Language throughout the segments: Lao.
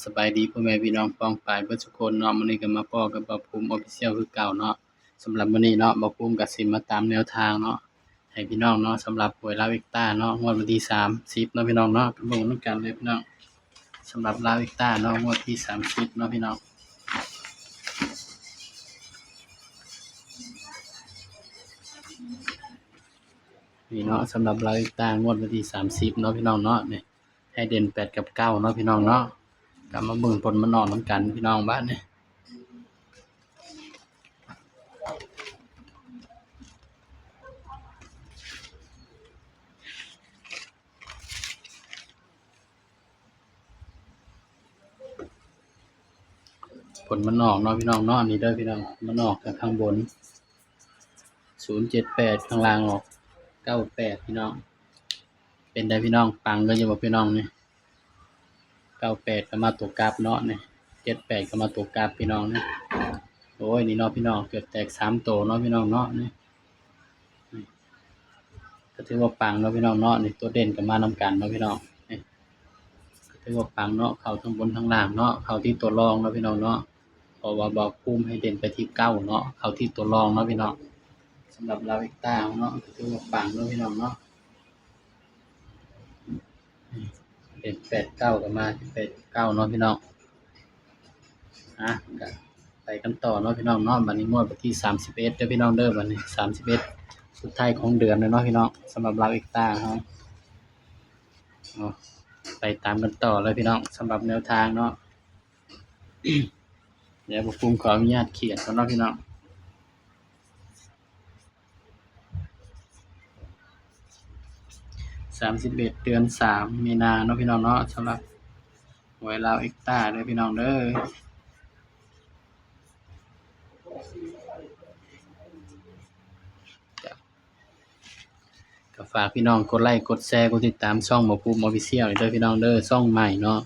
ສະບາຍດີພໍ່ແມ່ພີ່ນ້ອງປ້ອງປາຍເບິດທຸກຄົນເນາະ, ມື້ນີ້ກໍມາພໍ້ກັບບ່າວພູມ Official ຄືເກົ່າເນາະ. ສຳລັບມື້ນີ້ເນາະ ບ່າວພູມກໍຊິມາຕາມແນວທາງເນາະ ໃຫ້ພີ່ນ້ອງເນາະ, ສຳລັບຫວຍລາວເອັກຕາເນາະ ງວດວັນທີສາມສິບເນາະພີ່ນ້ອງເນາະ, ໄປເບິ່ງນຳກັນເລີຍພີ່ນ້ອງ. ສຳລັບລາວເອັກຕາເນາະ ງວດທີສາມສິບເນາະພີ່ນ້ອງ. ນີ້ເນາະ ສຳລັບລາວເອັກຕາ ງວດວັນທີສາມສິບເນາະພີ່ນ້ອງເນາະ, ນີ້ ໃຫ້ເດັ່ນແປດກັບເກົ້າເນາະພີ່ນ້ອງເນາະ. ກໍມາເບິ່ງຜົນມັນອອກນຳກັນພີ່ນ້ອງບາດນີ້. ຜົນມັນອອກເນາະພີ່ນ້ອງເນາະ, ນີ້ເດີພີ່ນ້ອງ, ມັນອອກທາງບົນ ສູນເຈັດແປດ, ທາງລ່າງອອກເກົ້າແປດພີ່ນ້ອງ. ເປັນໃດພີ່ນ້ອງ, ປັງເລີຍຢູ່ບໍ່ພີ່ນ້ອງນີ້? ເກົ້າແປດກໍມາຕົວກັບເນາະນີ້, ເຈັດແປດກໍມາຕົວກັບພີ່ນ້ອງນີ້. ໂອ້ຍ ນີ້ເນາະພີ່ນ້ອງ, ເກືອບແຕກສາມໂຕເນາະພີ່ນ້ອງເນາະນີ້. ນີ້ ກໍຖືວ່າປັງເນາະພີ່ນ້ອງເນາະ, ນີ້ຕົວເດັ່ນກໍມານຳກັນເນາະພີ່ນ້ອງ. ນີ້ ກໍຖືວ່າປັງເນາະ, ເຂົ້າທັງບົນທັງລ່າງເນາະ, ເຂົ້າທີ່ຕົວລອງເນາະພີ່ນ້ອງເນາະ. ເພາະວ່າບ່າວພູມໃຫ້ເດັ່ນໄປທີ່ເກົ້າເນາະ, ເຂົ້າທີ່ຕົວລອງເນາະພີ່ນ້ອງ. ສຳລັບລາວເອັກຕາເຮົາເນາະ ກໍຖືວ່າປັງເນາະພີ່ນ້ອງເນາະ. ເປັນແປດເກົ້າກໍມາແປດເກົ້າເນາະພີ່ນ້ອງ. ອ່ະ ກໍໄປກັນຕໍ່ເນາະພີ່ນ້ອງເນາະ, ບັດນີ້ງວດວັນທີສາມສິບເອັດເດີພີ່ນ້ອງເດີ, ບັດນີ້ສາມສິບເອັດສຸດທ້າຍຂອງເດືອນແລ້ວເນາະພີ່ນ້ອງ, ສຳລັບລາວເອັກຕາເຮົາ. ເອົາ ໄປຕາມກັນຕໍ່ເລີຍພີ່ນ້ອງ ສຳລັບແນວທາງເນາະ. ດຽວບ່າວພູມຂໍອະນຸຍາດຂຽນກ່ອນເນາະພີ່ນ້ອງ. ສາມສິບເອັດ ເດືອນສາມ ມີນາເນາະພີ່ນ້ອງເນາະ, ສຳລັບຫວຍລາວເອັກຕາເດີພີ່ນ້ອງເດີ. ກໍຝາກພີ່ນ້ອງກົດໄລ້ກົດແຊ ກົດຕິດຕາມຊ່ອງບ່າວພູມ Official ເດີພີ່ນ້ອງເດີ, ຊ່ອງໃໝ່ເນາະ.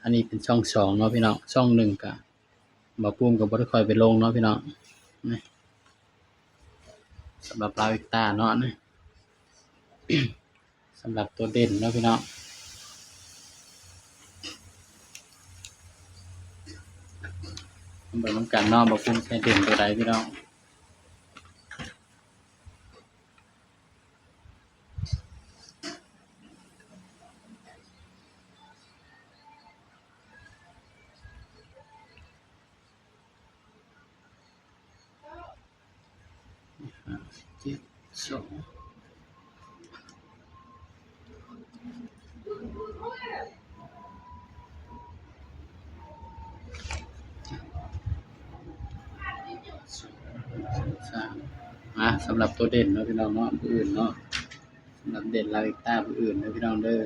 ອັນນີ້ເປັນຊ່ອງສອງເນາະພີ່ນ້ອງ, ຊ່ອງໜຶ່ງກະ ບ່າວພູມກໍບໍ່ໄດ້ຄ່ອຍໄປລົງເນາະພີ່ນ້ອງ. ນີ້ ສຳລັບລາວເອັກຕາເນາະນີ້, ສຳລັບຕົວເດັ່ນເນາະພີ່ນ້ອງ. ມາເບິ່ງນຳກັນເນາະ, ບ່າວພູມໃສ່ເດັ່ນຕົວໃດພີ່ນ້ອງ. ເຈັດ ສອງ ສາມ. ອ່າ ສຳລັບຕົວເດັ່ນເນາະພີ່ນ້ອງເນາະ, ມື້ອື່ນເນາະ, ສຳລັບເດັ່ນລາວເອັກຕາມື້ອື່ນເດີພີ່ນ້ອງເດີ.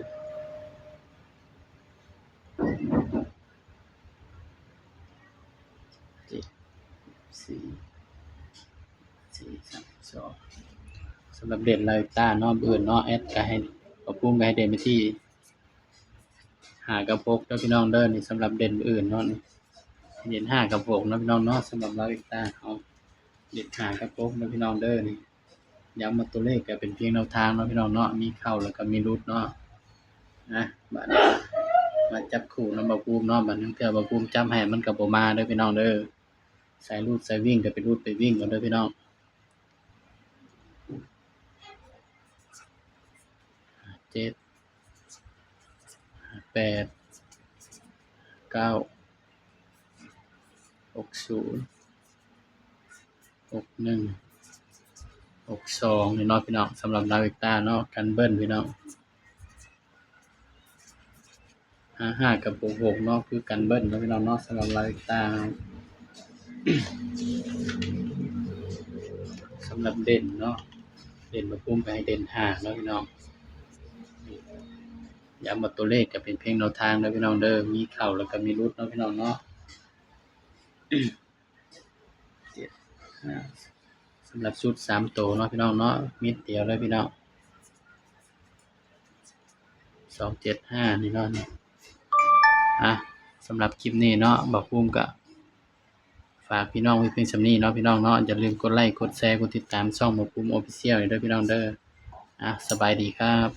ເຈັດ ສີ່ ສີ່ ສາມ ສອງ. ສຳລັບເດັ່ນລາວເອັກຕາເນາະ ມື້ອື່ນເນາະ, ແອັດກໍໃຫ້ ບ່າວພູມກໍໃຫ້ເດັ່ນໄປທີ່ຫ້າກັບຫົກເດີພີ່ນ້ອງເດີ. ນີ້ສຳລັບເດັ່ນມື້ອື່ນເນາະ, ນີ້ເດັ່ນຫ້າກັບຫົກເນາະພີ່ນ້ອງເນາະ. ສຳລັບລາວເອັກຕາເຮົາ ເດັ່ນຫ້າກັບຫົກເດີພີ່ນ້ອງເດີ. ນີ້ ຢ້ຳວ່າຕົວເລກກໍເປັນພຽງແນວທາງເນາະພີ່ນ້ອງເນາະ, ມີເຂົ້າແລ້ວກໍມີຫຼຸດເນາະ. ນະ ບາດນີ້ມາຈັບຄູ່ນຳບ່າວພູມເນາະ, ບາດລາງເທື່ອບ່າວພູມຈັບໃຫ້ມັນກໍບໍ່ມາເດີພີ່ນ້ອງເດີ. ສາຍຫຼຸດສາຍວິ່ງກໍໄປຫຼຸດໄປວິ່ງເອົາເດີພີ່ນ້ອງ. ເຈັດ ແປດ ເກົ້າ ຫົກສູນ ຫົກໜຶ່ງ ຫົກສອງ ນີ້ເນາະພີ່ນ້ອງ. ສຳລັບລາວເອັກຕາເນາະ ກັນເບິ້ນພີ່ນ້ອງ, ຫ້າຫ້າກັບຫົກຫົກເນາະ ຄືກັນເບິ້ນເນາະພີ່ນ້ອງເນາະ. ສຳລັບລາວເອັກຕາ ສຳລັບເດັ່ນເນາະ ເດັ່ນ ບ່າວພູມກໍໃຫ້ເດັ່ນຫ້າເນາະພີ່ນ້ອງ. ຢ້ຳວ່າຕົວເລກກໍເປັນພຽງແນວທາງເດີພີ່ນ້ອງເດີ, ມີເຂົ້າແລ້ວກໍມີຫຼຸດເນາະພີ່ນ້ອງເນາະ. ເຈັດ ຫ້າ ສຳລັບຊຸດສາມໂຕເນາະພີ່ນ້ອງເນາະ, ເມັດດຽວເລີຍພີ່ນ້ອງ ສອງເຈັດຫ້າ ນີ້ເນາະ. ອ່ະ ສຳລັບຄລິບນີ້ເນາະ ບ່າວພູມກໍຝາກພີ່ນ້ອງໄວ້ພຽງສ່ຳນີ້ເນາະພີ່ນ້ອງເນາະ. ຢ່າລືມກົດໄລ້ກົດແຊ ກົດຕິດຕາມຊ່ອງບ່າວພູມ Official ເດີພີ່ນ້ອງເດີ. ອ່ະ ສະບາຍດີຄັບ.